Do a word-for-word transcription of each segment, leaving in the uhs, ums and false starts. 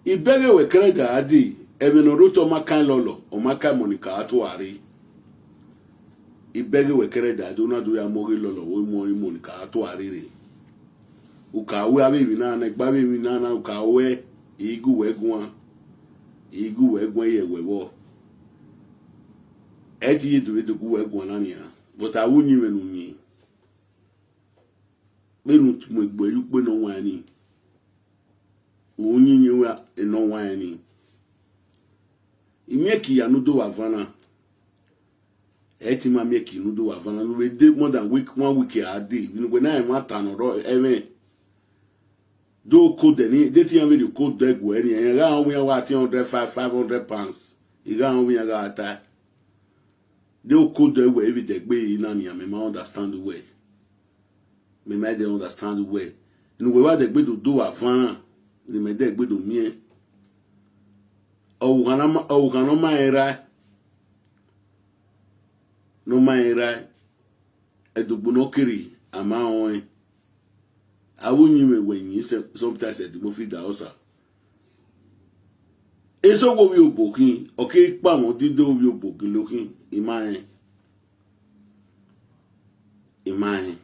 I bẹghe wẹ kẹrẹda a dee, ẹmwẹ ne ọ rre otọ ma kan lọlọ, ọ ma kan emọ ni ka a tua rre. I bẹghe wẹ kẹrẹda a dee, u na do ya mu ọghe lọlọ vbe mu ọmọ ni ka a tua rre rre. U ka ru avbe emwi na na, egbe avbe emwi na na, u ka ru ẹe, I i gu wẹ guan, I i gu wẹ guan ye ẹwẹ vbọ. Ẹ i te ye do vbe do gu wẹ guan na nian, but avbe uyinmwẹ ne u yin, vbene u mu egbe ye ukpe ne ọ waẹn ni, u yin yin uwa ne ọ waẹn ni. I miẹn eki ya ne u do vbe avan na, ẹ i te ima miẹn eki ne u do vbe avan na, ne u vbe de more than week, one week a dee, vbene uwẹ na emwa ta ne ọ rrọọ ẹmwẹ. Do code ni, de te iran vbe rhie code ẹguẹ ni, iran gha rọnmwẹ iran wa three hundred, five, five hundred pounds, I gha rọnmwẹ iran gha tae. De code ẹguẹ vbe dẹgbe na nian, mẹ ma understand wẹ. Mẹ ma dẹ understand wẹ. Ne uwẹ wa dẹgbe do do vbe avan, ne imẹ dẹgbe do miẹn. Ọvbokhan ne ọ ma, ọvbokhan ne ọ ma rẹn rae, ne ọ ma rẹn rae, ẹdogbo ne ọ kere, a ma rẹn ọnrẹn. Avbe uyinmwẹ wẹ yin sẹ-, sometimes ẹdẹ mọ fi da ọsa. Eso wo vbe obo khin, ọ keghi kpa mwẹ odide ovbi obo gele okhin, I ma rẹn. I ma rẹn.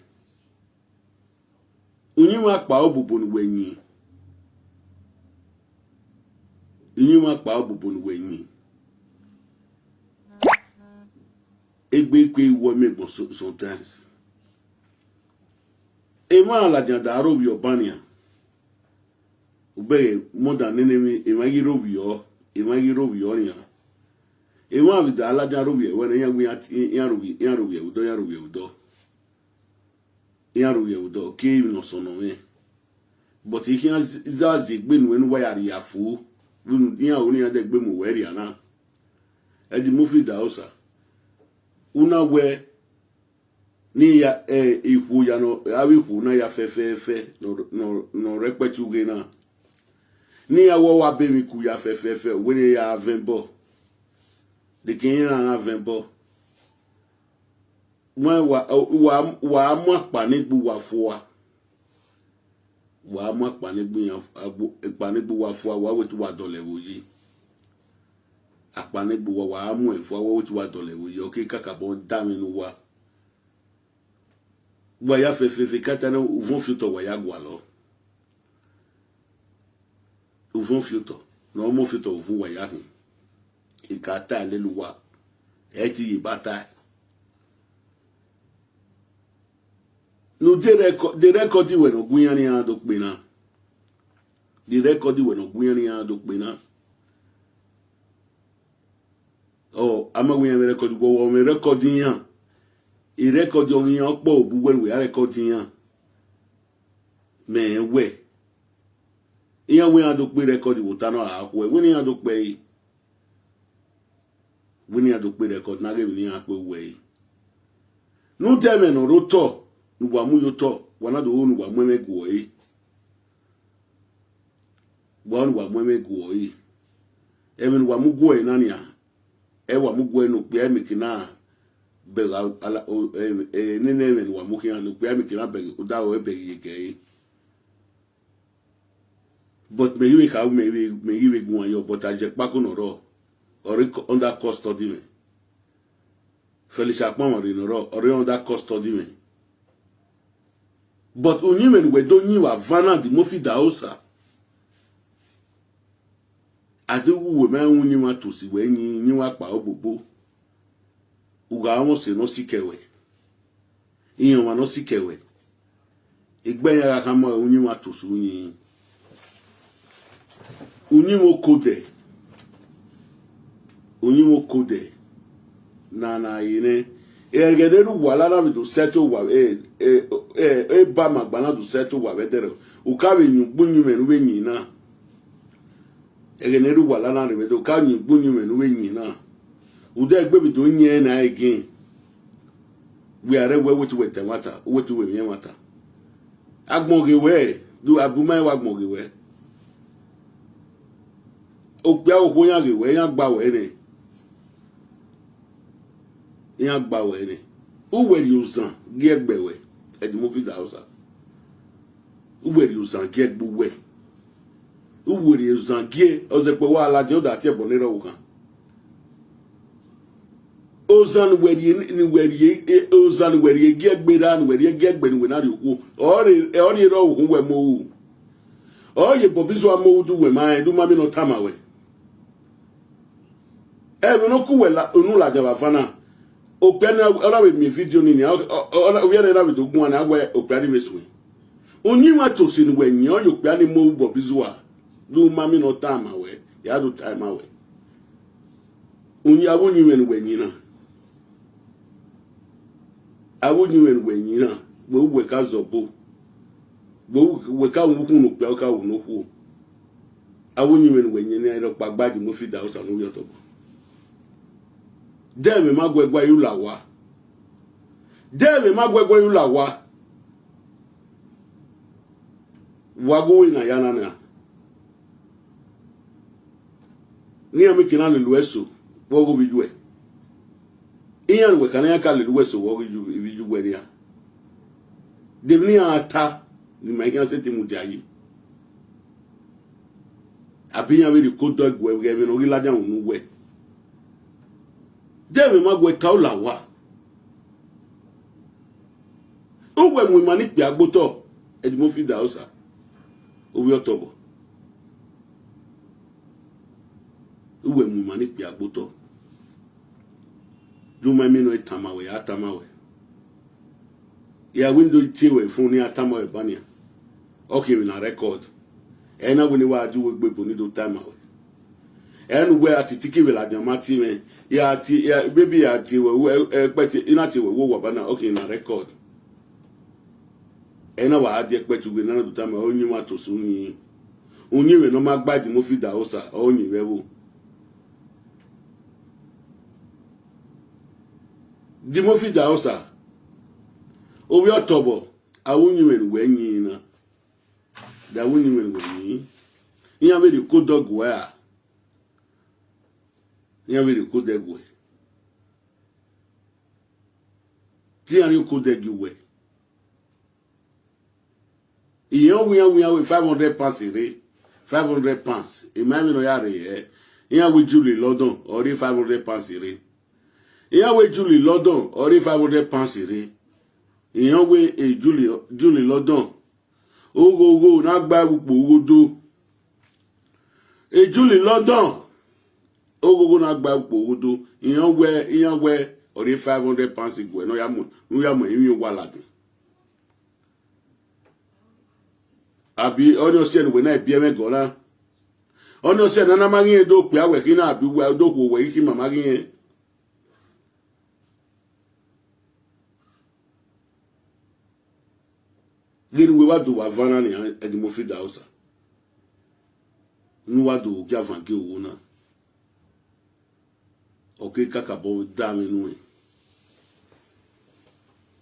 Uyinmwẹ kpa obobo ne uwẹ yin. Uyinmwẹ kpa obobo ne uwẹ yin. Egbe i kue wọ miẹn gbọn so-, sometimes. Emwa ladian da rhovbiẹ ọban nian. U bẹghe more than nene emwi, emwa ghi rhovbiẹ ọ, emwa ghi rhovbiẹ ọ nian. Emwa vbe da ladian rhovbiẹ ẹwẹ nẹ, iran wẹ iran, iran rhovbiẹ, iran rhovbiẹ vbe odọ, iran rhovbiẹ vbe odọ. Iran rhovbiẹ vbe odọ, ke emwi ne ọ sọnnọ mwẹ. But I khian z-, za zi egbe nuẹn ne uwa ya rhia fu, vbene iran ru ne iran dẹgbe mu wẹ rhia na. Ẹdẹ mọ fi da ọsa. U na wẹ, ne I ya, eh, ikhuo ya nọ, avbe ikhuo na ya fẹfẹfẹ, nọ, nọ, nọ rẹkpẹti ughe na. Ne I ya wẹ ọ wa be emwi ku ya fẹfẹfẹ, wẹ ne I ya vẹn obọ. De ke iran na vẹn obọ. Wẹ wa, wa, wa mu akpa ne egbe uwa fua. Wa mu akpa ne egbe iran, agbo, akpa ne egbe uwa fua, wa wẹ te uwa dọlọ ẹvbo yi. Akpa ne egbe uwa, wa mu ẹn fua, wa wẹ te uwa dọlọ ẹvbo yi. Ọ ke kakabọ da mwẹ ne uwa. Wa ya fẹfẹfẹ, kata ne uvọn fi otọ wa ya gualọ. Uvọn fi otọ, ne ọ mọ fi otọ uvun wa ya hin. I ka ta lele uwa, ẹ i te ye ba tae. Ne u de rẹkọ-, de rẹkọdi wẹ ne ọ gu iran ne iran do kpe na. De rẹkọdi wẹ ne ọ gu iran ne iran do kpe na. Ọ, a ma wẹ iran mwẹ rẹkọdi, wẹ ọ mwẹ rẹkọdi iran. Rẹkọdi ọghe iran ọkpọ bu wẹ, wẹ a rẹkọdi iran. Mẹ rẹn wẹ, iran wẹ iran do kpe rẹkọdi vbe ota nọ a khuẹ, wẹ ne iran do kpe ẹre. Wẹ ne iran do kpe rẹkọdi na ghe emwi ne iran kpe wẹ ẹre. Ne u de ẹmwẹ ne ọ rre otọ, ne uwa mu ye otọ, wa na do ru ne uwa mu ẹmwẹ guẹ ẹre. Wa ne uwa mu ẹmwẹ guẹ ẹre. Ẹmwẹ ne uwa mu guẹ ẹre na nian, ẹ wa mu guẹ ne okpia emeke na bẹghe ala-, o, ẹ, ẹ, nene ẹmwẹ ne uwa mu khian, ne okpia emeke na bẹghe, odaro ẹre bẹghe iyeke ẹre. But mẹ ghi vbe kha, mẹ ghi vbe, mẹ ghi vbe guan yọ, but Ajekpako ne ọ rrọọ, ọ rre co-, under custody mwẹ. Felix Akpanmwanrre ne ọ rrọọ, ọ rre under custody mwẹ. But uyinmwẹ ne uwẹ do yin vbe avan na, Dimofi Idahosa, a deghẹ uwẹ ma rẹn uyinmwẹ tosi wẹ yin, yin uwa kpa obobo. U gha mwẹ ọse ne ọ sikẹ wẹ, iran ọmwa ne ọ sikẹ wẹ. Egbe iran gha khama uyinmwẹ tosi uyin. Uyinmwẹ okodẹ, uyinmwẹ okodẹ na na ye nẹ. Ẹghẹ ne erha uwa la na vbe do sẹtin owa, e, e, e, eba ma gba na do sẹtin owa vbe ẹdẹrẹ, u ka vbe yin ugbo uyinmwẹ ne u vbe yin na. Ẹghẹ ne erha uwa la na rre vbe ẹdẹrẹ, u ka yin ugbo uyinmwẹ ne u vbe yin na. U de gbe vbe do yin ẹre na again. Wẹ a rre wẹ, wẹ te wẹ ta ẹmwata, wẹ te wẹ miẹn ẹmwata. Agbọn ghe wẹ, do a bu ma wa agbọn ghe wẹ. Okpia okhuo iran ghe wẹ, iran gba wẹ nẹ. Iran gba wẹ nẹ. Uwẹ rhie ozan gie gbe wẹ, Dimofi Idahosa. Uwẹ rhie ozan gie gbe uwẹ. U werriẹ ozan gie, ọ zẹkpẹ wa ladian, u da tie ẹbọ ne erha ọvbokhan. Ozan ne uwẹ rhie, ne uwẹ rhie, e, ozan ne uwẹ rhie gie gberra, ne uwẹ rhie gie gbe ne uwẹ na rhie okhuo. Ọ rhie, ọ rhie erha ọvbokhan uwẹ mu ru. Ọ ye Bobby Zua mu ru, du uwẹ ma rẹn, du ma miẹn ne ọ tama wẹ. Ẹmwẹ ne ọ ku wẹ la, unu ladian vbe avan na. Okpia ni, ọ na vbe miẹn video ni nia, ọ, ọ, ọ, ovbi ẹre na vbe do guan na wẹ okpia ni vbe suẹn. Uyinmwẹ Atosi ne uwẹ yin, ọ ye okpia ni mu ru Bobby Zua, du ma miẹn ne ọ tama wẹ, ya do tama wẹ. Uyin, avbe uyinmwẹ ne uwẹ yin na. Avbe uyinmwẹ ne uwẹ yin na, vbe uwẹ ka zẹ ọbo, vbe uwẹ ka wu ukhunmwu ne okpia, ọ ka wu ne okhuo. Avbe uyinmwẹ ne uwẹ yin na, rhọkpa gba Dimofi Idahosa ne ovbi ọtobọ. De ẹmwẹ ma guẹ guẹ ye u la owa. De ẹmwẹ ma guẹ guẹ ye u la owa. Wa gu uwu na ya na na. Ne iran mieke na lele uẹ eso, vbe ọghe ovbi iyuẹ. Iran ne uwẹ ka na, iran ka lele uẹ eso vbe ọghe ivbi iyuẹ nian. De emwi ne iran ta ne ima i khian sẹtin mudia yi? Abi iran vbe rhie oko dọ guẹ vbe ẹmwẹ ne ọ ghi ladian unu wẹ? De ẹmwẹ ma guẹ ta u la owa. Uwẹ mu ima ni kpia gbe otọ, Dimofi Idahosa, ovbi ọtobọ. Uwẹ mu ima ni kpia gbe otọ. Ju ma miẹn ne ọ tama wẹ, ya tama wẹ. Ya window tie wẹ fun ne a tama wẹ ba nian. Ọ khian emwi na record. Ẹ na wẹ ne wa di uwu egbe ebo ni do tama wẹ. Ẹ ne uwẹ a titi ki vbe ladian ma tie mwẹ. Ya tie, ya, maybe ya tie wẹ, wẹ, ẹ, ẹkpẹti, I na tie wẹ, wẹ owa ba na, ọ khian emwi na record. Ẹ na wa gha die ẹkpẹti uwẹ na, na do tama wẹ, Uyinmwẹ Atosi uyin. Uyinmwẹ ne ọ ma gba Dimofi Idahosa, ọ yin vbe ẹvbo. Dimofi Idahosa, ovbi ọtobọ, avbe uyinmwẹ ne uwẹ yin na, de avbe uyinmwẹ ne uwẹ yin, iran vbe rhie oko dọ guẹ ra? Iran vbe rhie oko dẹ guẹ. Te iran rhie oko dẹ gie uwẹ. Iran wẹ, iran wẹ, iran wẹ five hundred pounds rre, five hundred pounds. I ma emwi ne ọ ya rre hẹ. Iran wẹ Julie London, ọ rre five hundred pounds rre. Iran wẹ Julie London, ọ rre five hundred pounds rre. Iran wẹ, e Julie, Julie London, oghogho na gba ẹvbo ukpo ughodo. E Julie London, oghogho na gba ukpo ughodo. Iran wẹ, iran wẹ, ọ rre five hundred pounds guẹ ne ọ ya mu, ne u ya mu emwi owa ladian. Abi ọnii ọsiẹ ne uwẹ na biẹ mwẹ gọ na? Ọnii ọsiẹ ne a na ma ghi rẹn do kpia wẹ khin na, abi uwẹ do khuo wẹ ghi khin ima ma ghi rẹn? Ghe ne uwẹ wa do vbe avan na nian, Dimofi Idahosa, ne uwa do gia van gie owo na. Ọ ke kakabọ da mwẹ nuẹn.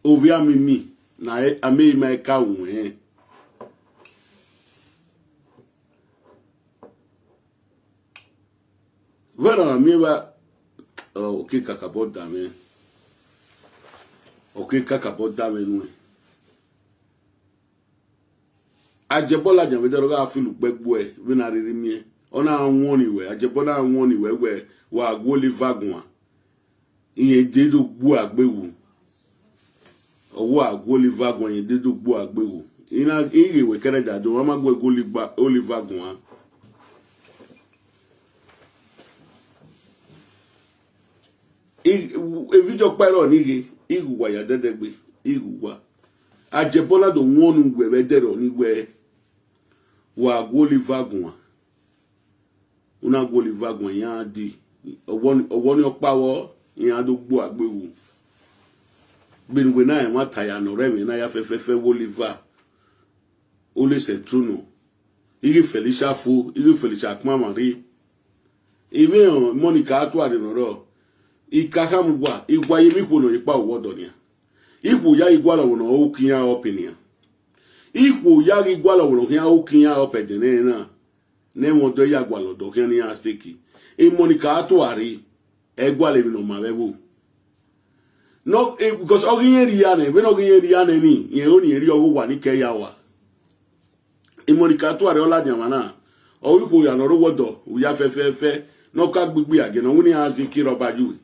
Ovbi amimi ne a, a miẹn ima i ka ruẹn. Vbene a miẹn evba, ọ ke kakabọ da mwẹ, ọ ke kakabọ da mwẹ nuẹn. Ajebọla yan vbe dẹ ọ gha feel ukpẹ gbuẹ vbene a rhirhi miẹn. Ọ na wọn ni wẹ, Ajebọla wọn ni wẹ wẹ wa gu Oliver guan. Irẹn dede ogbu agbe wu. Ọ wa gu Oliver guan, irẹn dede ogbu agbe wu. I na, I ghe wẹ kẹrẹda do, a ma gu ẹgu Oliver, Oliver guan. I, evidio ọkpa rrọọ ne I ghe, I ghe uwa ya dẹdẹgbe, I ghe uwa. Ajebọla do wọn ne uwẹ vbe ẹdẹrriọ ni wẹ, wa gu Oliver guan. U na gu Oliver guan, iran di. Ọwọ ni, ọwọ ni ọkpa vbọ, iran do gbu agbe wu. Vbene uwẹ na ẹmwata ya ne ọ rre ẹmwẹ na ya fẹfẹfẹ vbe Oliver. Ole Central nọ. I ghe Felicia fo, I ghe Felicia kpama rre. Ivbi Monica Atuare ne ọ rrọọ. I ka khama uwa, I wa ye emọ ikhuo ne ọ ye ekpa vbe ọdọ nian. Ikhuo ya ghi gualọ vbene ọ ru khian up nian. Ikhuo ya ghi gualọ vbene ọ khian ru khian up ẹdẹnẹrẹ na. Ne ẹmwẹ ọdọ ya gualọ ọdọ khian ne iran stake. E Monica Atuare, ẹ gualọ emwi ne ọ ma vbe ẹvbo. Nọ, eh, because ọ ghi irẹn rhia nẹ, vbene ọ ghi irẹn rhia nẹ ni, irẹn ro ne irẹn rhie ọghe owa ni ke ya ua. E Monica Atuare ọ ladian mwa na, Ọ ru ikhuo ya ne ọ rre owọdọ, u ya fẹfẹfẹ, ne ọ ka gbigbi agiẹn, ne ọ wẹ ne iran zin ike rhọba ye uwẹ.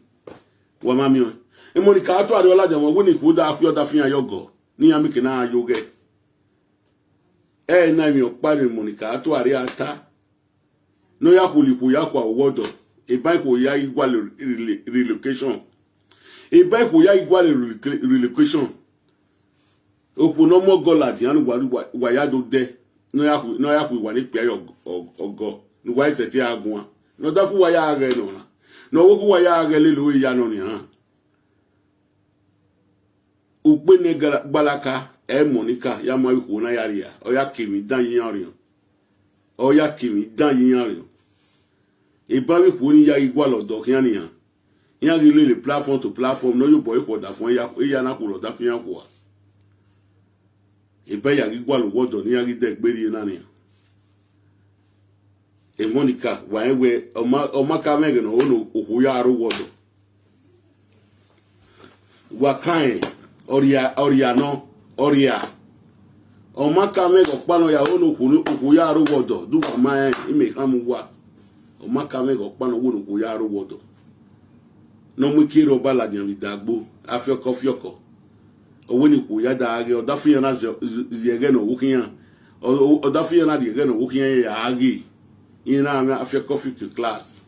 Wa ma miẹn ọẹn. Emọ ni ka tuare ọ ladian, ọ wẹ ne ikhuo da khui ọdafian ye ọgọ, ne iran mieke ne a yo ghẹ. Ẹ na emwi ọkpa ne emọ ni ka tuare a ta. Ne ọ ya khulo ikhuo ya kua owọdọ, eban ikhuo ya ghi gualọ rele-, relocation. Eban ikhuo ya ghi gualọ reloca-, relocation. Okhuo ne ọ mu ọgọ ladian ne uwa, uwa, uwa ya do dẹ, ne ọ ya khu, ne ọ ya khu uwa ne ekpia ye ọg-, ọg-, ọgọ, ne uwa i sẹtin a guan. Ne ọ da fu uwa ya ghẹ nọ na, ne ọ wo khu uwa ya ghẹ lele ore ya nọ nian. Ukpe ne gala-, gbalaka, ẹ mọ ni ka ya mu avbe ikhuo na ya rria, ọ ya ke emwi dan ye iran orhiọn. Ọ ya ke emwi dan ye iran orhiọn. Eban avbe ikhuo ni ya ghi gualọ ọdọ khian nian. Iran ghi lele platform to platform ne ọ ye obọ ekhọe ọdafẹn ya, eya na khulo ọdafẹn iran khua. Eban ya ghi gualọ owọdọ ne iran ghi dẹ egbe rrie na nian. Emọ ni ka, wa rẹn wẹ, ọ ma, ọ ma ka mwẹ ẹghẹ ne ọ ho ne okhuo ya rre owọdọ. Wa kan rẹn, ọ rria, ọ rria nọ, ọ rria. Ọ ma ka mwẹ ẹghẹ ọkpa ne ọ ya ho ne okhuo, okhuo ya rre owọdọ, de uwa ma rẹn, imẹ khama uwa. Ọ ma ka mwẹ ẹghẹ ọkpa ne ọ wo ne okhuo ya rre owọdọ. Ne ọ mu ike rhọba ladian vbe idagbo, afiọkọ fiọkọ. Ọ wẹ ne ikhuo ya da ghe, ọdafẹn iran na zẹ, zẹ ẹghẹ ne ọ wo khian. Ọ, ọ, ọdafẹn iran na rhie ẹghẹ ne ọ wo khian ya ghe. Iran na mwẹ afiọkọ fifty class.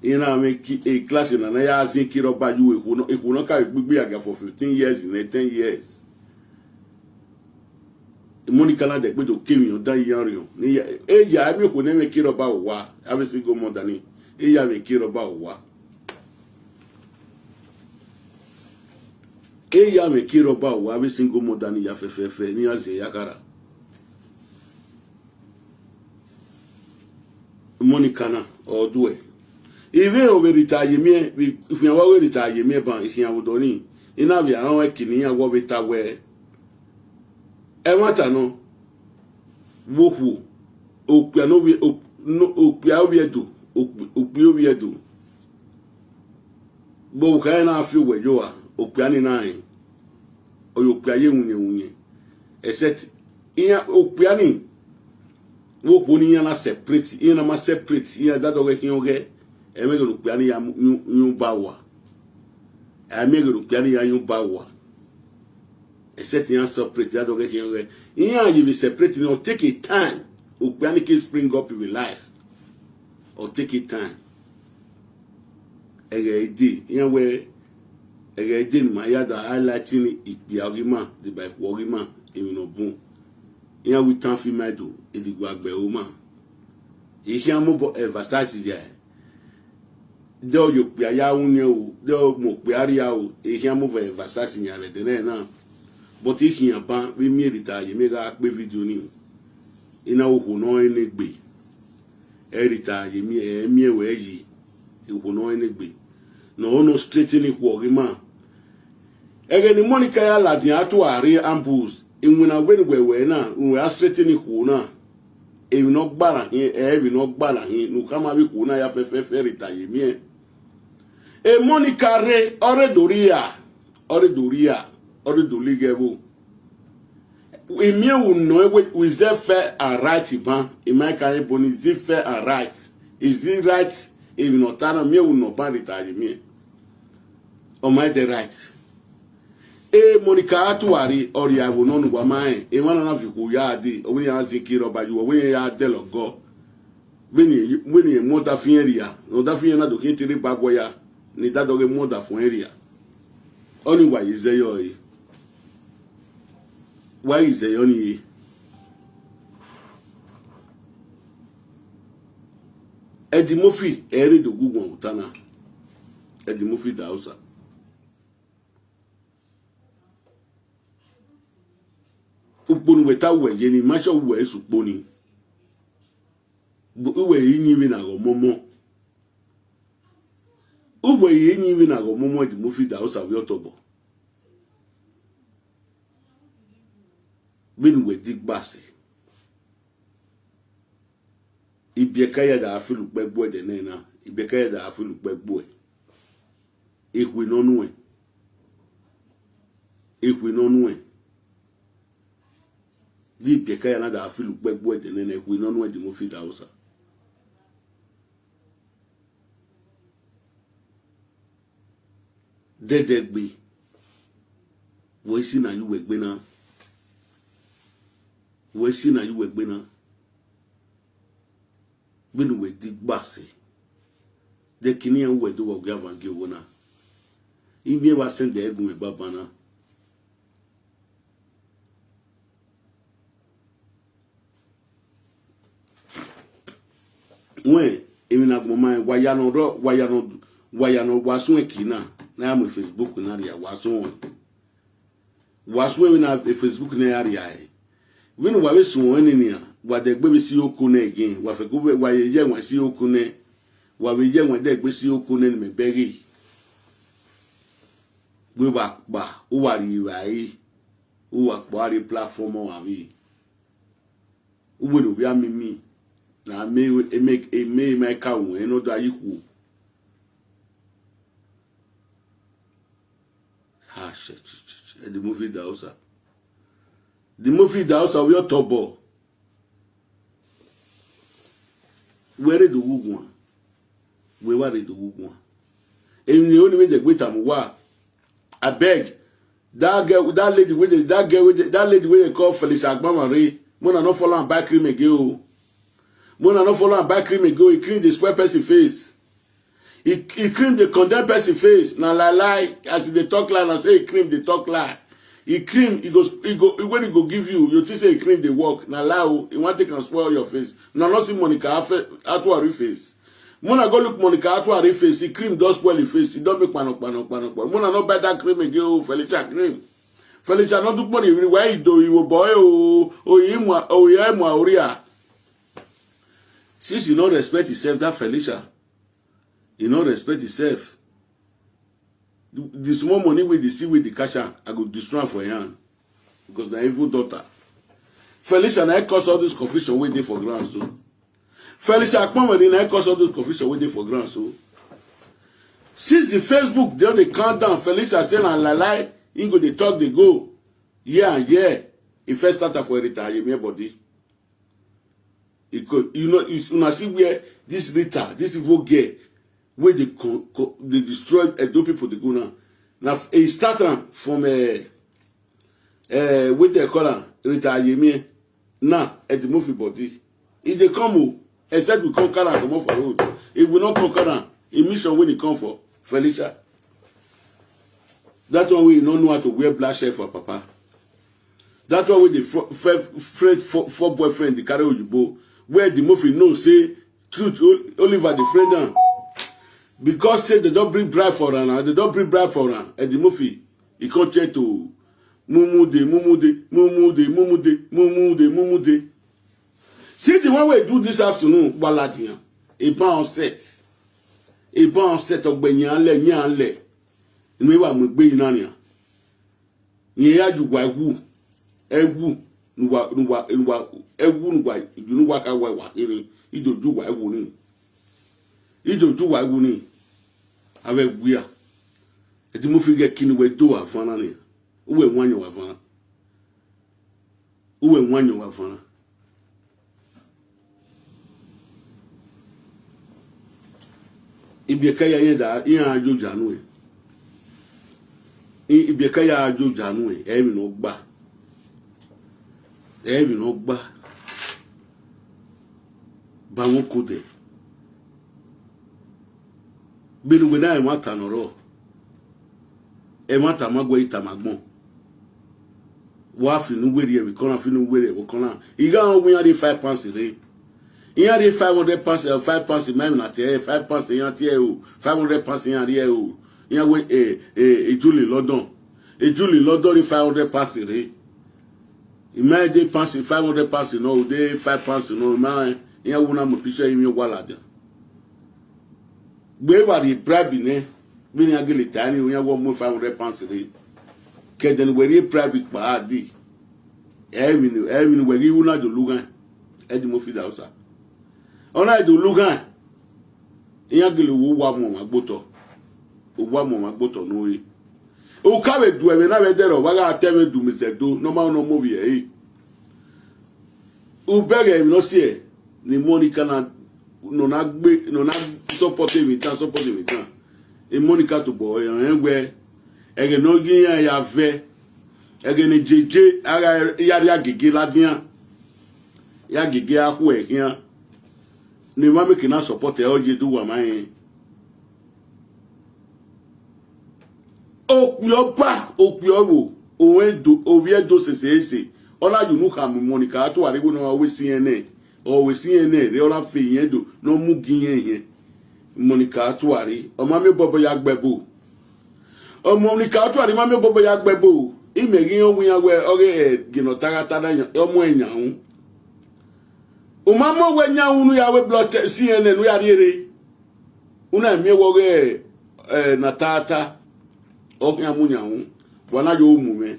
Iran na mwẹ ki, e class na na ya zin ike rhọba ye uwẹ, ikhuo nọ, ikhuo nọ ka vbe gbigbi agian for fifteen years, ne ten years. Emọ ni ka na dẹ egbe do ke emwi ọdan ye iran orhiọn. Ne ya, eya, ẹ miẹn okhuo ne ẹ mwẹ ike rhọba owa, avbe single mother ni, eya mwẹ ike rhọba owa. Eya mwẹ ike rhọba owa, avbe single mother ni ya fẹfẹfẹ, ne iran zẹ ya khara. Emọ ni ka na, ọ duẹ. Ivbi ọ vbe rita ye miẹn, vbe ikhian wa vbe rita ye miẹn ban, ikhian vbe odọ ni, I na vbe aro ẹki ne iran wọ vbe ta wẹẹ, ẹmwata nọ, vbe okhuo, okpia ne ovbi, ok-, no, okpia ovbi Ẹdo, okp-, okpia ovbi Ẹdo. Vbe okhuo ẹre na fi owẹ ye ua, okpia ni na rẹn, ọ ye okpia ye winnyẹn winnyẹn. Except, iran okpia ni, vbe okhuo ne iran na separate, iran na ma separate, iran da dọghe khian ọghẹ, ẹ i miẹn ghe ne okpia ni ya mu, yu, yu ba ua. Ẹ i miẹn ghe ne okpia ni ya yu ba ua. Except iran separate, da dọghe khian ọghẹ. Iran ye vbe separate ni, ọ take a time. Okpia ni ke spring up in life. Ọ take a time. Ẹghẹ i de, iran wẹ, ẹghẹ i de ne ima ya da highlight ni ikpia ọghe ima, deba ikhuo ọghe ima, emwi ne ọ bun. Iran wẹ itan fi ima do, edigua gbe ẹre ma. I khian mobọ emphasize ya, de ọ ye okpia ya ru nian o, de ọ mu okpia rria o, I khian mobọ emphasize yan vbe ẹdẹnẹrẹ na. But I khian ban vbe miẹn rita ye miẹn gha kpe video ni. I na okhuo ne ọ rẹn ne egbe. Ẹ rita ye miẹn, ẹ miẹn wẹ yi, okhuo ne ọ rẹn ne egbe. Ne ọ ho ne ọ straighten ikhuo ọghe ima. Ẹghẹ ne Monica ya ladian a tua rre ambush, iwinna wẹ ne uwẹ wẹ na, ne uwẹ a straighten ikhuo na. Emwi ne ọ gba na hin, ẹ emwi ne ọ gba na hin, ne u khama avbe ikhuo na ya fẹfẹfẹ rita ye miẹn. E Monica rre, ọ rre do rria, ọ rre do rria, ọ rre do lighe ẹvbo. I miẹn unu nọ wẹ, is it fair and right ban? I ma ka rẹn ebo ni, is it fair and right? Is it right? Emwi ne ọ ta na, miẹn unu nọ ban rita ye miẹn. Ọ ma dẹ right. E Monica a tua rre, ọ rria ẹvbo nọ ne uwa ma rẹn, emwa na na fi ikhuo ya dee, ọ wẹ ne iran zin ike rhọba ye uwẹ, ọ wẹ ne iran ya dẹlẹ ọgọ. Vbene, vbene irẹn mu ọdafẹn irẹn rria, ne ọdafẹn irẹn na do khian te rre gba guẹ ya, ne I da dọghe mu ọdafẹn irẹn rria. Ọnii wa ye zẹ yọ ẹre. Wa ghi zẹ yọ ọnii re. Eddie Murphy, ẹ i rre do gu ugbọn vbe ota na. Eddie Murphy Idahosa. Ukpo ne uwẹ ta uwẹ ye ni, ma sẹ uwẹ i sẹ ukpo ni. Uwẹ i yin vbene a ghe ọmọmọ. Uwẹ i yin vbene a ghe ọmọmọ, Eddie Murphy Idahosa vbe ọ tobọ. Vbene uwẹ di gba sẹ. Ibiẹka ya da feel ukpẹ gbuẹ ẹdẹ nẹ na, ibiẹka ya da feel ukpẹ gbuẹ. Ekhue ne ọ nuẹn. Ekhue ne ọ nuẹn. Ghi biẹka ya na da feel ukpẹ gbuẹ ẹdẹ nene, ẹkhu ne ọ nuẹn Eddie Murphy da osa. Dẹdẹ gbe, wẹ si na ye uwẹ gbe na, wẹ si na ye uwẹ gbe na. Vbene uwẹ di gba sẹ, de kini iran uwẹ do wa ogiavan gie owo na. Imiẹn wa sẹndẹ ẹre gu mwẹ banbanna. Wẹ, emwi ne agbọn ma rẹn, wa ya nọ rrọọ, wa ya nọ, wa ya nọ, wa suẹn ki na, ne a ya mu Facebook na rria, wa suẹn. Wa suẹn vbene Facebook na ya rria ẹre. Vbene uwa vbe suẹn ọnrẹn nian, wa dẹ gbe vbe si oko nẹ again, wa fẹko vbe, wa ye ye ẹwaẹn si oko nẹ, wa vbe ye ẹwaẹn dẹ gbe si oko nẹ ne imẹ bẹghe. Wẹ wa kpa, uwa rri evbare, uwa kpa rre platform ọmwavbi. Uwẹ ne ovbi amimi, na mẹ, eme, eme, eme ka ruẹn ne ọ da ye ikhuo. Ha, shit, shit, shit, shit. Eddie Murphy da osa. Eddie Murphy da osa, ovbi ọtobọ. Wẹ rre do ghu guan. Wẹ wa rre do ghu guan. Emwi ne oni vbe dẹ gbe tama uwa. Abeg, that girl, that lady wey dey, that girl wey dey, that lady wey dey call Felicia Agbamare, make una no follow am buy cream again o. Make una no follow am buy cream again o. E cream dey spoil person face. E, e cream dey condemn person face. Na lie lie, as e dey talk lie, na so e cream dey talk lie. E cream, e go, e go, when e go give you, you think say e cream dey work. Na lie o, e wan take am spoil your face. Una no see Monica Afe-, Atuari face. Make una go look Monica Atuari face, e cream don spoil e face, e don make kpano, kpano, kpano, kpano. Make una no buy that cream again o, Felicia cream. Felicia no do kpọnrọn ivbi wa i do iwo bọ e o, o i mu, o i mu oria. Since e no respect himself, that Felicia, e no respect himself. The, the small money wey dey see wey dey catch am, I go destroy am for im hand. Because na evil daughter. Felicia na cause all this confusion wey dey for ground so. Felicia Akpọnmwẹ na cause all those confusion wey dey for ground so. Since the Facebook don dey calm down, Felicia say na lie lie, he go dey talk dey go. Yeah and yeah. He first start am for Rita Ayemie body. He go, you know, you, una see where this Rita, this evil girl, wey dey co-, co-, dey destroy Edo people dey go now. Na f-, he start am from, eh, eh, wetin dem call am, Rita Ayemie. Now, Eddie Murphy body. E dey come o, except we come carry am comot for road. If we no come carry am, e mission wey e come for, Felicia. That one wey e no know how to wear black shirt for papa. That one wey dey fr-, fr-, friend, four, four boyfriend dey carry oyibo. Where Eddie Murphy know say truth, O-, Oliver dey friend am. Because say dem don bring bribe for am, dem don bring bribe for am. Eddie Murphy, e come change to Mumude, Mumude, Mumude, Mumude, Mumude, Mumude. See the one wey do this afternoon, Waladian. E ban on set. E ban on set, ọgbẹnyan lẹ, yan lẹ. Inu wa mu egbe yi na nian. Rẹn ya ye uwa ẹwu, ẹwu ne uwa, ne uwa, ne uwa, ẹwu ne uwa, ne uwa kha wa wa kherhe, I do ye uwa ẹwu ni. I do ye uwa ẹwu ni. Avbe ẹwia. Eddie Murphy ghẹ kinu wẹ do wa vanna nian. Uwẹ wan yọn wa vanna. Uwẹ wan yọn wa vanna. Ibiẹka ya rẹn da, iran yo ya nuẹn. I-, ibiẹka ya yo ya nuẹn, ẹ i emwi ne ọ gba. Ẹ i emwi ne ọ gba. Ba wọn ko dẹ. Vbene uwẹ na ẹmwata ne ọ rrọọ, ẹmwata ma guẹ i tama agbọn. Wa fi unu werriẹ vbe kọna, fi unu werriẹ vbe kọna. I gha rẹn wẹ iran rhie five pounds rre. Iran rhie five hundred pounds, eh, five pounds ma emwi na tie ẹre, five pounds iran tie ẹre o, five hundred pounds iran rhie ẹre o. Iran wẹ, eh, eh, Julie London. Julie London rhie five hundred pounds rre. I ma de pounds, five hundred pounds nọ, u de five pounds nọ, I ma rẹn, iran wu na mu picture iran wa ladian. Gbe wa rhie bribe nẹ, vbene iran gele ta ni, iran wẹ ọ mu five hundred pounds rre. Ke ẹdẹ ne uwẹ rhie bribe kpa a di. Ẹ i emwi ne, ẹ i emwi ne uwẹ ghi ru na do lughan, Eddie Murphy da osa. Ọ na do lughan, iran gele wo uwa mu ọmwa gbe otọ. Uwa mu ọmwa gbe otọ ne ore. U ka vbe du ẹmwẹ na vbe ẹdẹrẹ, ọ wa gha ta ẹmwẹ du mẹ zẹ do, ne ọ ma nọ mu ovbi ẹre. Ubẹghe emwi ne ọ siẹ ne Monica na, ne ọ na gbe, ne ọ na support emwi dan, support emwi dan. E Monica tobọ rẹn wẹ, ẹghẹ ne ọ ghi iran ya vẹ, ẹghẹ ne jeje a gha ya rhie agege ladian, ya gege a khuẹ khian, ne emwa meke na support ẹre, ọ ye do wa ma rẹn. Okpia ọba, okpia ọvbo, ovbi Ẹdo sese ese, ọ na ye unu khama Monica Atuare wẹ ne ọ vbe si irẹn nẹ, ọ vbe si irẹn nẹ rre, ọ na fe irẹn do, ne ọ mu gi irẹn hiẹn. Monica Atuare, ọ ma miẹn obọbọ ya gbe ẹbo. Ọ Monica Atuare ma miẹn obọbọ ya gbe ẹbo. Imẹ ghi rẹn ọwẹ iran wẹ ọ ghe ẹgie ne ọ ta gha ta na, ọ mu ẹn yan unu. U ma mu wẹ yan unu ya wẹ blood test, si irẹn nẹ ne u ya rhie rre. U na miẹn wẹ ọ ghe, ẹ, ne a ta ta, ọ khian mu yan unu. Wa na yo mu mwẹ.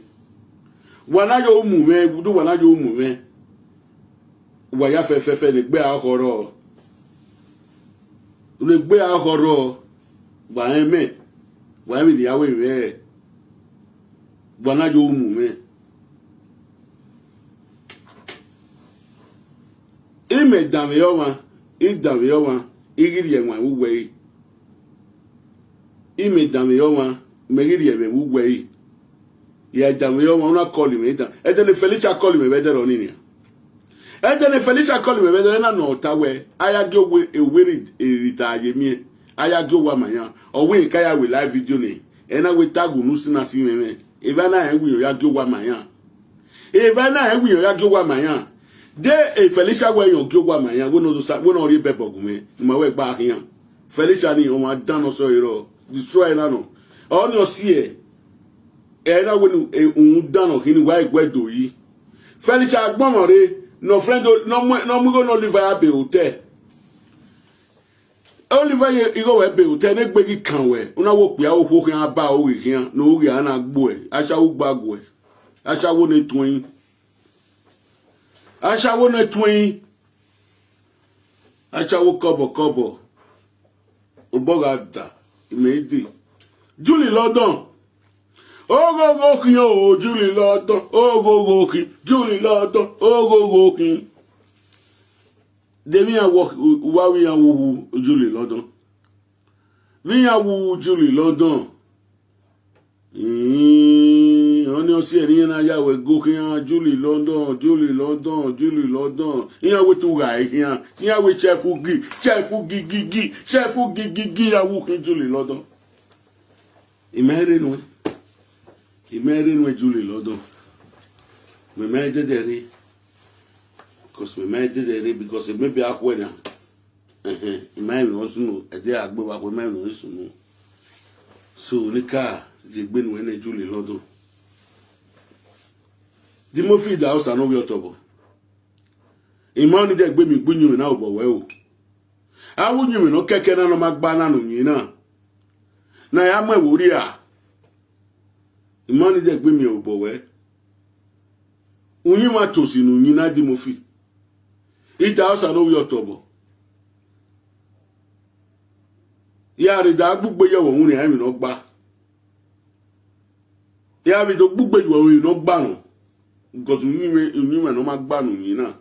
Wa na yo mu mwẹ, do wa na yo mu mwẹ. Wa ya fẹfẹfẹ ne egbe a khọ rrọọ. Ne egbe a khọ rrọọ, wa rẹn mẹ, wa rẹn vbene a wẹ mwẹ, wa na yo mu mwẹ. Imẹ danmwehọ ọmwa, I danmwehọ ọmwa, I ghi rhie ẹwaẹn vbe uwu ẹre. Imẹ danmwehọ ọmwa, mẹ ghi rhie ẹmwẹ vbe uwu ẹre. I danmwehọ ọmwa, u na call mwẹ, I dan. Ẹdẹ ne Felicia call mwẹ vbe ẹdẹrriọ nii nian. Ẹdẹ ne Felicia call mwẹ vbe ẹdẹrriọ na, ne ọ ta wẹ, a ya gie owe, owe rri, rri ta ye miẹn, a ya gie owa ma iran. Ọ wẹ ka ya wẹ live video nẹ, ẹ na wẹ ta gu unu si na si mwẹ mwẹ. Evba na rẹn wẹ ọ ya gie owa ma iran. Evba na rẹn wẹ ọ ya gie owa ma iran. De e Felicia wẹ ọ gie owa ma iran, wẹ ne ọ do sa, wẹ ne ọ rhie bẹbọ gu mwẹ, ne ima wẹ gba khian. Felicia ni ọmwa dan ne ọ sẹ ọre rrọọ, destroy na nọ. Ọni ọ siẹ, ẹ na wẹ ne uhunmwu dan nọ khin ne uwa i guẹ do yi. Felicia agbọnmwọ rre, ne ọ friend, ne ọ mu, ne ọ mu igho ne Oliver ya be hotel. Oliver ye igho wẹ be hotel, ne egbe ghi kan wẹ, u na wẹ okpia okhuo khian ba oghe khian, ne oghe a na gbuẹ, ashawo gba guẹ, ashawo ne tuẹn. Ashawo ne tuẹn, ashawo kọbọ kọbọ, obọ gha da, imẹ i dee. Julie London, oghogho khin o, Julie London, oghogho khin, Julie London, oghogho khin. De vbe iran wọ, u wa vbe iran wu wu Julie London. Vbe iran wu Julie London. Ọni ọ si ẹre iran na ya wẹ go khian, Julie London, Julie London, Julie London. Iran wẹ te u gha khian, iran wẹ chef gi, chef gi gi gi, chef gi gi gi, iran wu khin Julie London. Imẹ rre nuẹn, imẹ rre nuẹn Julie London. Mẹ ma dẹdẹ rre, because mẹ ma dẹdẹ rre, because maybe a khuẹ na. Ẹhẹn, I ma emwi ne ọ sunu, ẹdẹ a gbe vbe akhuẹ, I ma emwi ne ọ sunu. So, ne I ka zẹ egbe nuẹn nẹ Julie London. Dimofi da Osa ne ovbi ọtobọ. I ma ni dẹ egbe miẹn egbe uyinmwẹ na obọ wẹ o. Avbe uyinmwẹ ne ọ kẹkẹ na ne ọ ma gba na ne uyinmwẹ na, ne a ya mu ẹvbo rria. I ma ni dẹ egbe miẹn obọ wẹ. Uyinmwẹ tosi ne uyinmwẹ na Dimofi. I da Osa ne ovbi ọtobọ. Ya rre da gbe ugbe ye ẹvbo uhunmwu ne emwi ne ọ gba. Ya vbe do gbe ugbe ye emwi ne ọ gba nọ. Because uyinmwẹ, uyinmwẹ ne ọ ma gba ne uyinmwẹ na.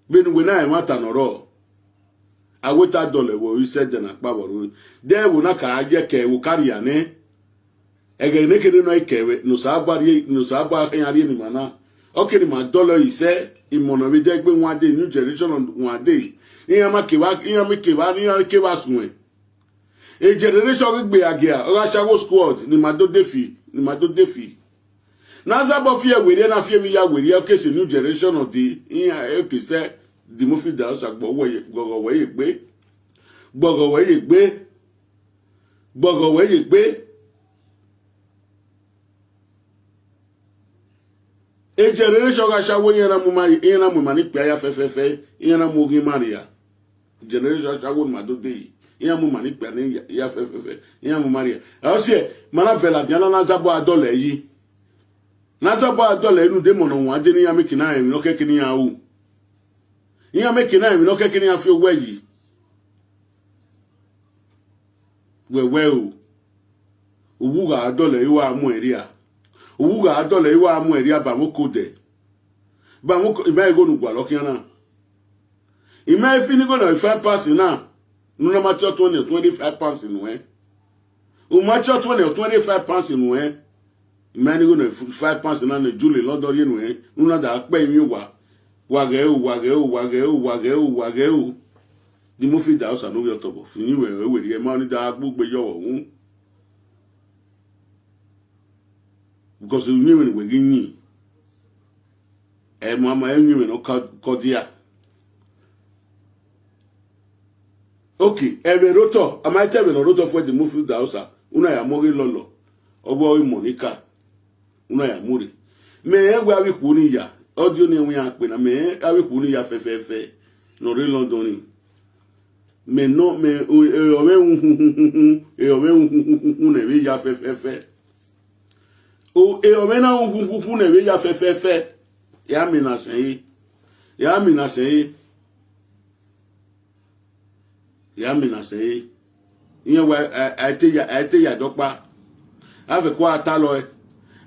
Vbene uwẹ na rẹn ẹmwata ne ọ rrọọ, a wẹ te a dọlọ ẹvbo ru isẹ ẹdẹ ne a kpa vbe ọre. De ẹvbo na ka ye ẹkẹ ẹvbo ka rria nẹ. Ẹghẹ ne kherhe ne ọ i kẹ vbe, ne Osanobua rhie, ne Osanobua khian rhie ne ima na. Ọ ke ne ima dọlọ ẹre isẹ, imọ ne ọ vbe dẹ egbe wan dee, new generation wan dee. Iran ma kevba, iran ma kevba, iran kevba suẹn. E generation ghi gbe agia, ọ gha si agho squad, ne ima do de fi, ne ima do de fi. Ne a zabọ fi ẹwerriẹ, na fi emwi ya werriẹ, ọ ke sẹ new generation ọ dee, iran, ọ ke sẹ Dimofi da Osa gbọghọ wẹ ye, gbọghọ wẹ ye egbe, gbọghọ wẹ ye egbe, gbọghọ wẹ ye egbe. E generation gha si agho, iran na mu ima, iran na mu ima ni kpia ya fẹfẹfẹ, iran na mu oghi ima rria. Generation ashawo ne ima do dee, iran mu ima ni kpia ni ya fẹfẹfẹ, iran mu ima rria. Ẹ, ọ siẹ, ma na vẹ ladian na, ne a zabọ a dọlọ ẹre yi. Ne a zabọ a dọlọ ẹre, rhunmwuda emọ ne ọ wan dee ne iran make na rẹn emwi ne ọ kẹke ne iran ru. Iran make na rẹn emwi ne ọ kẹke ne iran fi owẹ yi. Wẹwẹ o, uwu gha dọlọ ẹre, u gha mu ẹn rria. U gha dọlọ, I wa mu ẹre rhia ba mwẹ oko dẹ. Ba mwẹ oko, I ma igho ne u gualọ khian na. I ma fi ne igho na five pounds na, ne u na ma tie ọtuẹn ne twenty five pounds nuẹn. U ma tie ọtuẹn ne twenty five pounds nuẹn. I ma ne igho ne five pounds na ne Julie London rhie nuẹn, ne u na da kpẹ emwi owa. Wa ghẹ o, wa ghẹ o, wa ghẹ o, wa ghẹ o, wa ghẹ o. The movie da Hausa ne ovbi ọtobọ, fi uyinmwẹ ruẹ werriẹ, ma ni da gbe ugbe ye ọvbokhan. Because uyinmwẹ ne uwẹ ghi yin, ẹ ma ma uyinmwẹ ne ọ ka, ka ọ dia. Okay, ẹmwẹ rotọ, a ma te ẹmwẹ ne ọ rotọ fuẹ The movie da Hausa, u na ya mu ọghe lọlọ, ọ vbe ọre Monica, u na ya mu rre. Mẹ rẹn wẹ avbe ikhuo ni ya, ọ di oni ẹwẹn iran kpe na, mẹ rẹn avbe ikhuo ni ya fẹfẹfẹ ne ọ rre London ni. Mẹ nọ, mẹ, o, e, ọ mwẹ uhunhuhunhun, e, ọ mwẹ uhunhuhunhun ne ẹvbo ya fẹfẹfẹ. O, e, ọ mwẹ na uhunhuhunhun ne ẹvbo ya fẹfẹfẹ. Ya mina sẹ ẹre. Ya mina sẹ ẹre. Ya mina sẹ ẹre. Iran wa, a, a te ya, a te ya dọkpa. A fẹ kua talọ ẹ.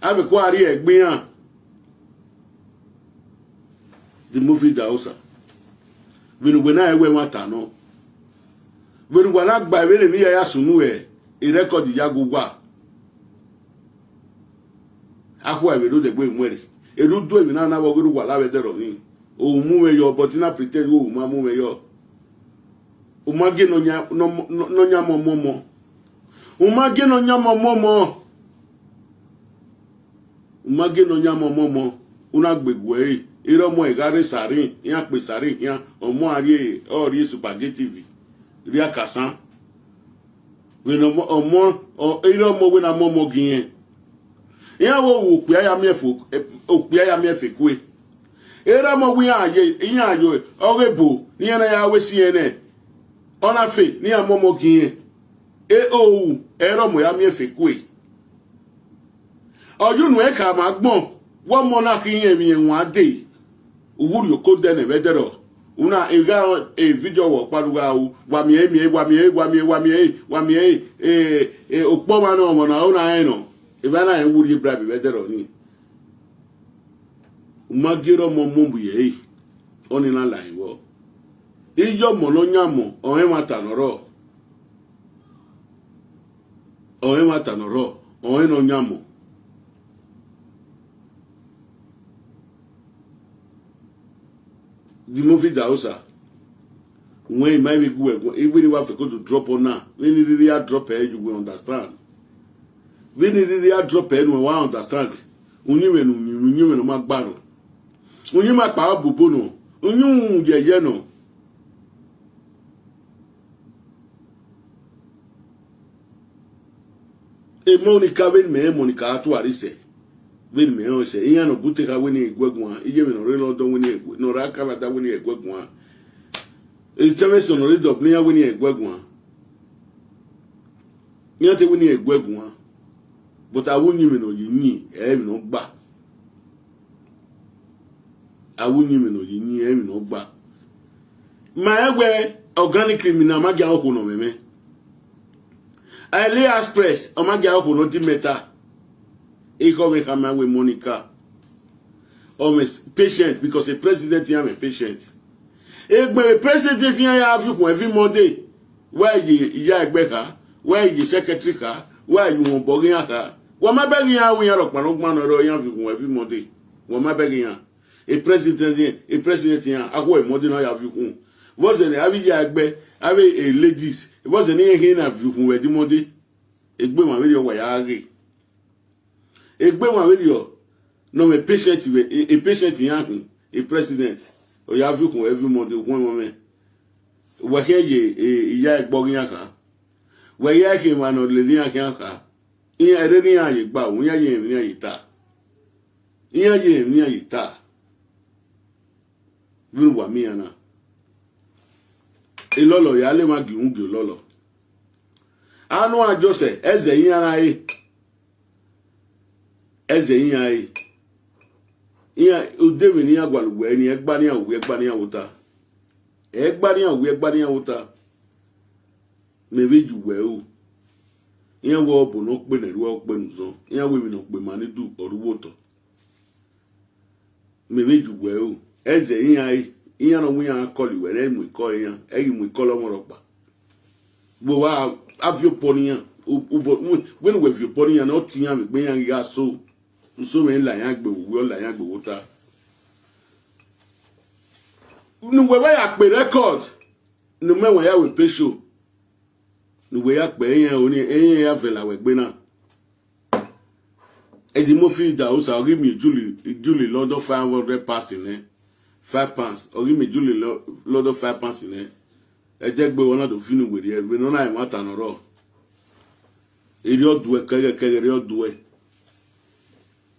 A fẹ kua rhie ẹgbe iran. The movie da Hausa. Vbene uwẹ na rẹn wẹ ẹmwata nọ. Vbene uwa na gba vbene emwi ya ya sunu ẹ, e record ya gu uwa. Akhua vbe rode egbe muẹn rre. Erha udu emwi na na vbe ọghe erha uwa la vbe ẹdẹrọ ni. U mu mwẹ yọ, but na pretend wẹ u ma mu mwẹ yọ. U ma gie ne ọ yan, ne ọ, ne ọ yan ọmọ mu ọmọ. U ma gie ne ọ yan ọmọ mu ọmọ. U ma gie ne ọ yan ọmọ mu ọmọ. U na gbe gu ẹre. Erha ọmọ ẹre gha rre Sarin, iran kpe Sarin khian, ọmọ a rrie, ọ rrie superlative, rrie akasan. Vbene ọmọ, ọmọ, ọ, erha ọmọ wẹ ne a mu ọmọ gie irẹn. Iran vbe ru okpia ya miẹn fo, okpia ya miẹn fe kue. Erha ọmọ wẹ iran ye, iran yo ọghe ebo ne iran na ya ru esi ẹnrẹn. Ọ na fe ne iran mu ọmọ gie irẹn. E ohu, ẹre ọmọ ya miẹn fe kue. Ọ ye unu ẹn khama agbọn, wẹ ọmọ na khin emwi ẹwaẹn dee, u wu rhie oko dẹ nẹ vbe ẹdẹrọ. Una, I gha e video vbe ọkpa ne u gha ru, wa miẹn e, miẹn e, wa miẹn e, wa miẹn e, wa miẹn e, wa miẹn e, e, e, okpọmwa nọ, ọmọ na, ọ na rẹn nọ. Evba na rẹn wu rhie bribe vbe ẹdẹrọ ni. U ma gie erha ọmọ mu obu ẹre, ọnii na la ẹre vbọ. Iye ọmọ ne ọ yan ọmọ, ọre ẹmwata ne ọ rrọọ. Ọre ẹmwata ne ọ rrọọ, ọre ne ọ yan ọmọ. The movie da Hausa. Wẹ I ma vbe gu ẹguẹn, I wẹ ne I wa fẹ ko do drop ọna. Vbene I rhirhi ya drop ẹre, you will understand. Vbene I rhirhi ya drop ẹre, ne uwẹ wa understand. Uyinmwẹ ne u yin, uyinmwẹ ne ọ ma gba nọ. Uyinmwẹ akpa obobo nọ. Uyinmwẹ yẹyẹ nọ. E Monica, vbene mẹ rẹn Monica a tua rre sẹ, vbene mẹ rẹn sẹ, iran ne ọ bu te kha wẹ ne irẹn gu ẹ guan, iye mwẹ ne ọ rre London wẹ ne irẹn gu, ne ọ rre Canada wẹ ne irẹn gu ẹ guan, e Tẹmẹsọn ne ọ rre Dublin iran wẹ ne irẹn gu ẹ guan, iran te wẹ ne irẹn gu ẹ guan, but avbe uyinmwẹ ne ọ ye yin, ẹ i re emwi ne ọ gba. Avbe uyinmwẹ ne ọ ye yin, ẹ i re emwi ne ọ gba. Ma rẹn wẹ organic criminal, ọ ma gie aro okhuo ne ọ mwẹ mwẹ. AliExpress, ọ ma gie aro okhuo ne ọ di mẹta. Ekhọe mwẹ khama wẹ Monica, ọ mwẹ patient, because a president iran mwẹ patient. Egbe vbe president iran ya viọ ukhuẹn every Monday. Wa ye iya ẹgbẹ kha, wa ye secretary kha, wa ye uhunmwu obọ ghe iran kha. Wa ma bẹghe iran ru iran rhọkpa ne ọ gbẹn nọ rọ iran viọ ukhuẹn every Monday. Wa ma bẹghe iran. E president, e president iran, akhuẹ Monday na ya viọ ukhuẹn. Vbọzẹ ne avbe iya ẹgbẹ, avbe e ladies, vbọzẹ ne iran khin na viọ ukhuẹn vbe ẹdẹ Monday? Egbe mwa vberriọ wa ya ghe. Egbe mwa vberriọ ne ọ mwẹ patient vbe, e, e patient iran khin, e president, ọ ya viọ ukhuẹn every Monday, ukhuẹn mwẹ mwẹ. Wa khian ye, e, iya ẹgbọ ghe iran kha. Wa ya khin emwa ne ọ lele iran khian kha. Iran ẹre ne iran ye gba, iran ye emwi ne iran ye ta. Iran ye emwi ne iran ye ta. Vbene uwa miẹn iran na, elọlọ ya le emwa gie uhunmwu gie olọlọ. Anu a Josẹf, ẹzẹ iran ra re. Ẹzẹ iran re. Iran, ude vbene iran gualọ uwẹ ni, ẹgba ne iran wu, ẹgba ne iran wu ta. Ẹgba ne iran wu, ẹgba ne iran wu ta. Mẹ vbe ye uwẹ ru. Iran wẹ ọbo ne ọ kpe ne ẹrua, ọ kpe ne uzọn. Iran wẹ emwi ne ọ kpe ma ne idu, ọ rre uwu otọ. Mẹ vbe ju wẹ o. Ẹzẹ iran re, iran ne ọ wẹ iran kọlọ wẹ ne ẹ i mu ikọl iran, ẹ i ghi mu ikọl ọmwa rhọkpa. Vbe wa, a viọ obọ ne iran, u-, ubọ, wẹ, wẹ ne uwẹ viọ obọ ne iran, ne ọ tie iran vbe egbe iran ghi gha so. Uso mwẹ la iran gbe vbe uwu, ọ la iran gbe vbe ota. Ne uwẹ wa ya kpe record, ne u mẹ wa ya wẹ pay show. Ne uwẹ ya kpe, iran oni, iran ya vẹla wẹ egbe na. Eddie Murphy da osa, ọ ghi miẹn Julie, Julie London five hundred pounds nẹ, five pounds. Ọ ghi miẹn Julie Lo-, London five pounds nẹ. Ẹdẹgbe vbe ọ na do finu werriẹ, vbene ọ na ẹmwata ne ọ rrọọ. Erriọ duẹ kẹghẹ kẹghẹ, erriọ duẹ.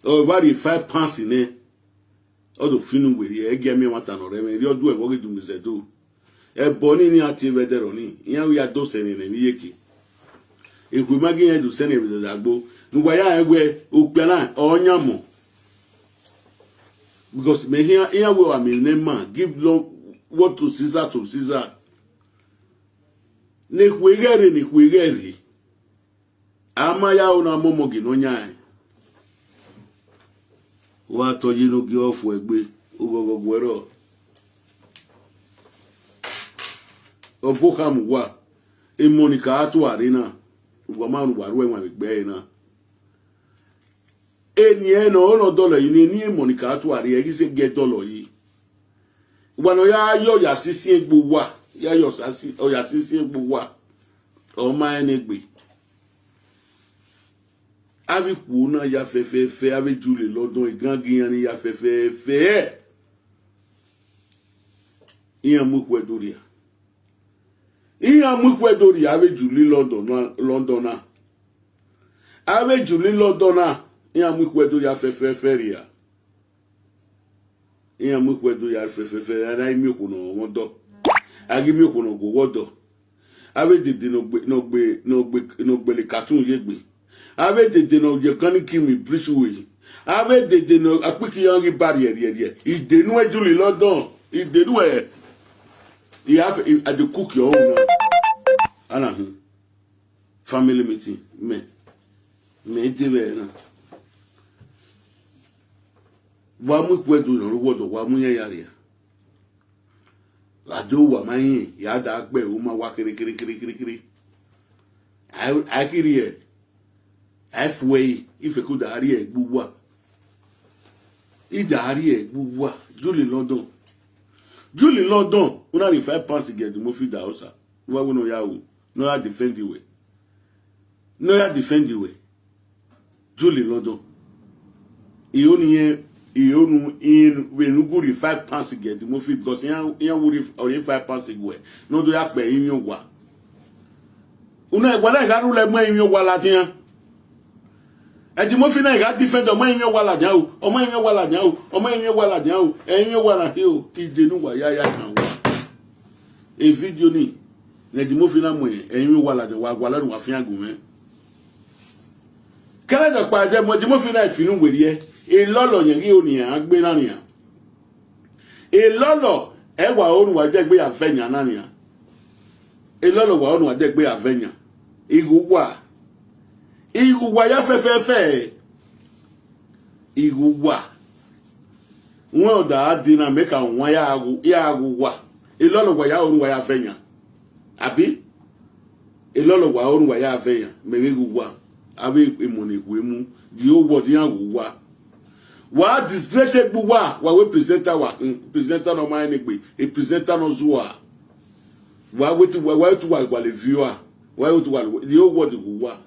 Ọ vba rhie five pounds nẹ, ọ do finu werriẹ, ẹ gie a miẹn ẹmwata ne ọ rre mwẹ, erriọ duẹ vbe ọ ghi du mẹ zẹ do. Ẹbọ nii ne iran tie vbe ẹdẹrriọ nii, iran ghi ya do sẹ ne emwi iyeke. Ekhue ma gie iran do sẹ ne emwi dagbo. Ne uwa ya rẹn wẹ okpia na ọ yan mọ. Because mẹ khian, iran wẹ wa miẹn ne ma give law, what to Caesar to Caesar. Ne ekhue ghẹ rre, ne ekhue ghẹ rre. A ma ya ro na mọmọ gie ne ọ yan ẹn. Wa tọ ye ne ogie ọfua egbe, oghọghọ guẹ rrọọ. Ọbo khama uwa, emọ ni ka ra tua rre na, uwa ma rẹn uwa ru ẹwaẹn vbe egbe ẹre na. Eni ẹnrẹn ne ọ dọlọ yi, eni emọ ni ka ra tua rre, ẹ ghi sẹ gie dọlọ yi. Uwa ne ọ ya yọ ya sisiẹn gbe uwa, ya yọ sa si, ọ ya sisiẹn gbe uwa, ọ ma rẹn ne egbe. Avbe ikhuo na ya fẹfẹfẹ, avbe Julie London, egangi iran ni ya fẹfẹfẹ. Iran mu ikhuẹ do rria. Iran mu ikhuẹ do rria avbe Julie London na, London na. Avbe Julie London na, iran mu ikhuẹ do rria fẹfẹfẹ rria. Iran mu ikhuẹ do ya fẹfẹfẹ, a na i miẹn okhuo ne ọ mwẹ ọdọ. A ghi miẹn okhuo ne ọ gu uwu ọdọ. Avbe dede ne ọ gbe, ne ọ gbe, ne ọ gbe, ne ọ gbele cartoon ye egbe. Avbe dede ne ọ ye organic mi bridge way. Avbe dede ne akpiki iran ghi ba rhiẹrhiẹrhiẹ. Idenu ẹ Julie London. Idenu ẹ. I have, I, I dey cook your own now. Ana hin. Family meeting. Mẹ. Mẹ i de vbe ẹre na. Wa mu ikhuẹdo ne ọ rre uwu ọdọ, wa mu iran ya rria. Gha do uwa ma rẹn, ya da gbe ẹre ma wa kere, kere, kere, kere, kere. A, a i kiri ẹre. A i fu ẹre, ifẹko da rrie ẹre gbe uwa. I da rrie ẹre gbe uwa. Julie London. Julie London, u na rhie five pounds gie Eddie Murphy da osa. Wa wẹ ne ọ ya ru, ne ọ ya defend wẹ. Ne ọ ya defend wẹ. Julie London. I ho ni irẹn, I ho nu, irẹn vbe ne u gu rhie five pounds gie Eddie Murphy because iran, iran wu rhie, ọ rhie five pounds gu ẹre. Ne ọ do ya kpe ẹrinmwi owa. Una, wa na gha rhulẹ mu ẹrinmwi owa ladian. Eddie Murphy na gha defend, ọ mu ẹrinmwi owa ladian o, ọ mu ẹrinmwi owa ladian o, ọ mu ẹrinmwi owa ladian o, ẹrinmwi owa na he o, idenu uwa ya ya kan uwa. E video ni, ne Eddie Murphy na mu ẹrinmwi owa ladian, wa gualọ ne uwa fian gu mwẹ. Kẹlẹ dọkpa ẹdẹ mu Eddie Murphy na finu werriẹ, elọlọ yẹn ghi ho ne iran gbe na nian. Elọlọ, ẹ wa ho ne uwa dẹgbe ya vẹ yan na nian. Elọlọ wa ho ne uwa dẹgbe ya vẹ yan. Igho uwa. Igho uwa ya fẹfẹfẹ. Igho uwa. Wẹ ọda a de na, mẹ ka wan ya gho, ya gho uwa. Elọlọ wa ya ho ne uwa ya vẹ yan. Abi? Elọlọ wa ho ne uwa ya vẹ yan, mẹ vbe gho uwa. Avbe emọ ne ekhue mu, the whole world iran gho uwa. Wa disgrace egbe uwa, wa wẹ presenter wa khin, presenter ne ọ ma rẹn egbe, e presenter ne ọ zua. Wa wẹ te, wa, wa wẹ te uwa gualọ viewer, wa wẹ te uwa, the whole world gho uwa.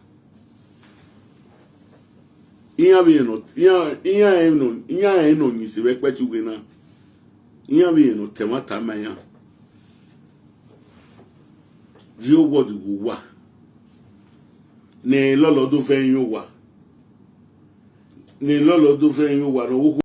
Iran vbe nọ, iran, iran rẹn nọ, iran rẹn nọ yin se vbe ẹkpẹti ughe na. Iran vbe nọ tẹ ẹmwata ma iran. The whole world gho uwa. Ne elọlọ do vẹ ẹrinmwi owa. Ne elọlọ do vẹ ẹrinmwi owa, ne ọ wu